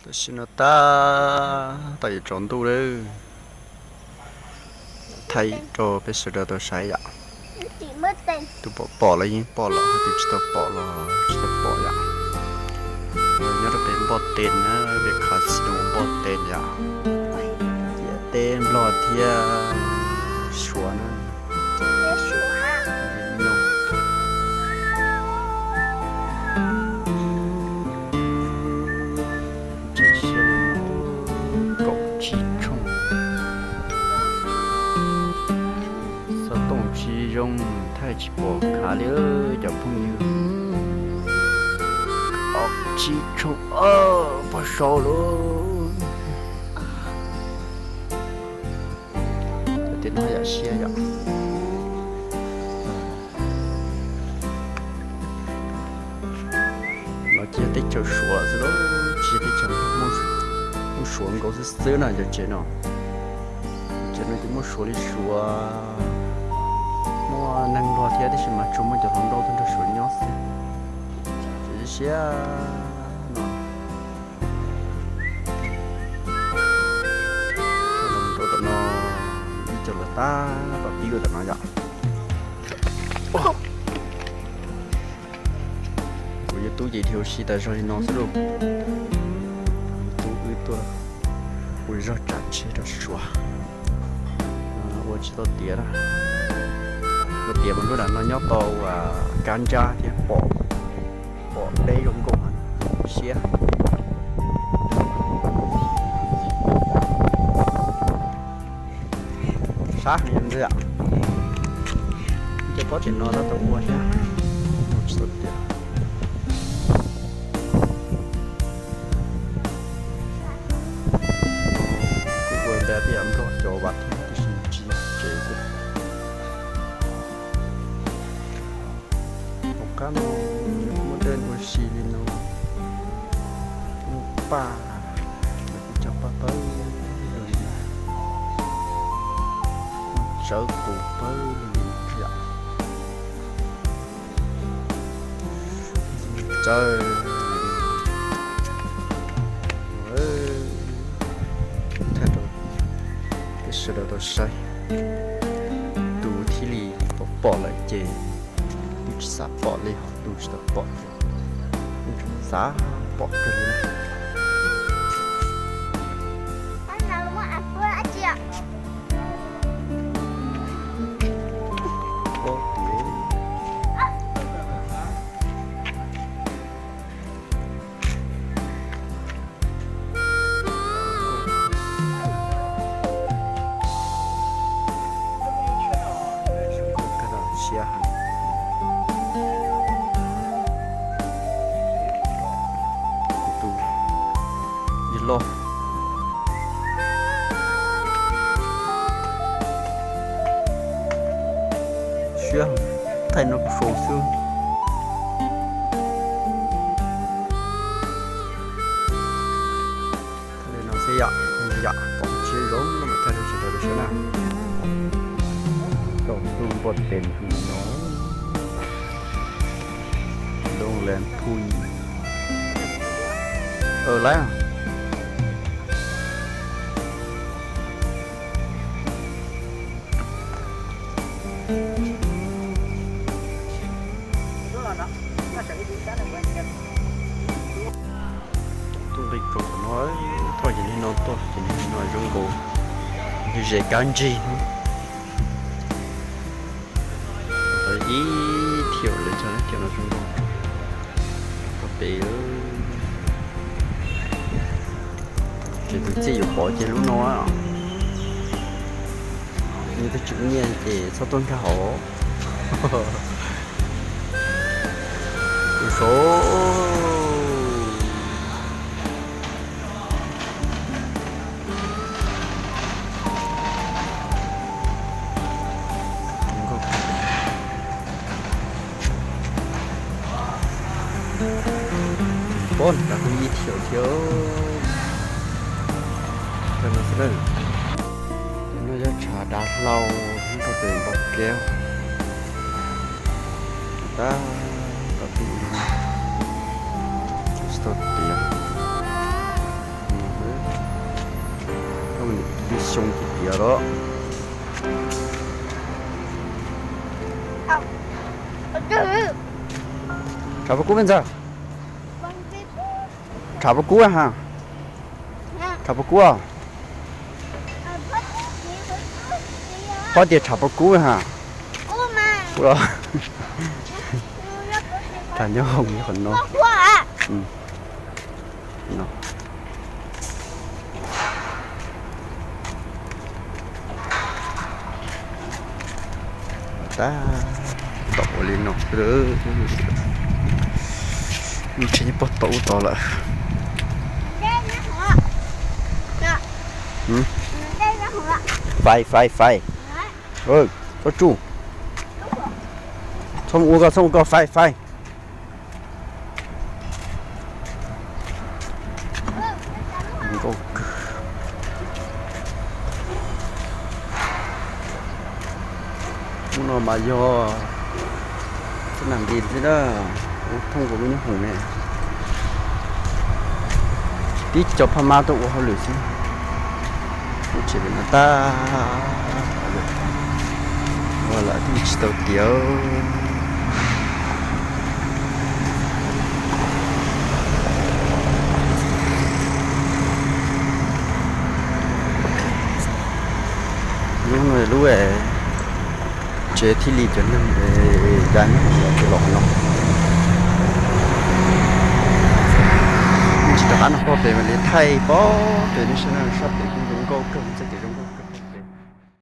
Tam sim no tab tom yuav tsaus ntuj lawm, thaij rau peb sawv daws tau saib yom. Tus pom pom los yeej pom los, tus tsis tau pom los tsis tau pom yom. Nyob rau pem Npoj Teb na, pem casino Npoj Teb yom. Ciam teb Nplog thiab Suav na. Kaum tsib tshooj. Xov tooj tsis zoo, thaij tsis pom khav li cov phooj ywg. Kaum tsib tshooj, pog saud lawm. Cov tias no yam siab yom. No ces yog teb chaws Suav xwb lauj, tsis yog teb chaws Nplog, muaj Suav nkaus xwb xwb na cov tsev no. Tsev no ces muaj Suav li Suav, muaj neeg Nplog thiab tiam sis mas tsuas muaj cov hluas nkauj tuaj nrog Suav nyob xwb. Siab no. Hluas nkauj tom no, ib co lawv tab tom pib ua tom no yom. Kuv yuav tub ces dhia ua si tas zog li no xwb lauj. Tub wb tuaj ua zog tsav tsheb rau Suav. Ua tsis tau tiav na. Ua tiav mas lub nram no nyob tau kab ntsab thiab pom, pom deb zoo nkauj siab. Sab heev ntxiv. Cov pob tim no tab tom ua thiab, ua tsis tau tiav. Kuv ua nta tib yam nplog cov vas thiab tiam sis tsis tsev xwb. Tom qab no muaj dej ua si li no, muaj paj, cov paj pawg, tsawb qus pawg li yom. Tsawb, thaij rau peb sawv daws tau saib. Tus thiaj li pom pom lawm ces twb tsis xav pom li, ho tus tsis tau pom ces yeej tseem xav pom kawg li na. Siab heev. Tus yawg loj. Siab heev, thaij no kuv sau xwb. Thaij li no xwb yom, yom, pom siab zoo no mas thaij rau sawv daws saib na. Tau ntuj npog tes no. Loo lees phuj. Lawm. Tuaj nqis kaum no, thoj ces li no tuaj ces li no zoo nkaus, ze kab ntsig. Ib thiaum lawv cog thiaum no zoo nkaus. Qhov pem, ces tus txij yuav pov ces lub no. Yog twb tseem nyiaj ces txhob tuaj nkag hauv. Tus saud. Pom cov ib thiaum thiab. Cov no xwb na. Cov no yog tshav dav hlau, rau tes npau kev. Tab tom pib tsis tau tiav. Tsoo tiag tiag los. Tshav pob kub me ntxawg. Tshav pob kub ha. Tshav pob kub. Pob tias tshav pob kub ha. Kub los. Tshav nyob hoom qhov no. Tab tom ua li no xwb. Ntshe nyob puag tom ub tod lawm. Fais, fais, fais. Txhob tsuj. Txhob mus ua koj, txhob ua koj, fais, fais. Nkauj kawg. Ub no mas yog txoj nam nti xwb na, ub thooj rau lub nyob hoom ne. Tib cov phaj mab tuaj ua hauj lwm xwb. Lub tsev pem no tag, ua lam twb tsis tau tiav. Lub no lub tsev thiaj li cov neeg da nyob los no. Tsis rov qab no pob pem mam li thaij pob pem nej saib na, sab pem kuj zoo nkauj kawg txoj kev.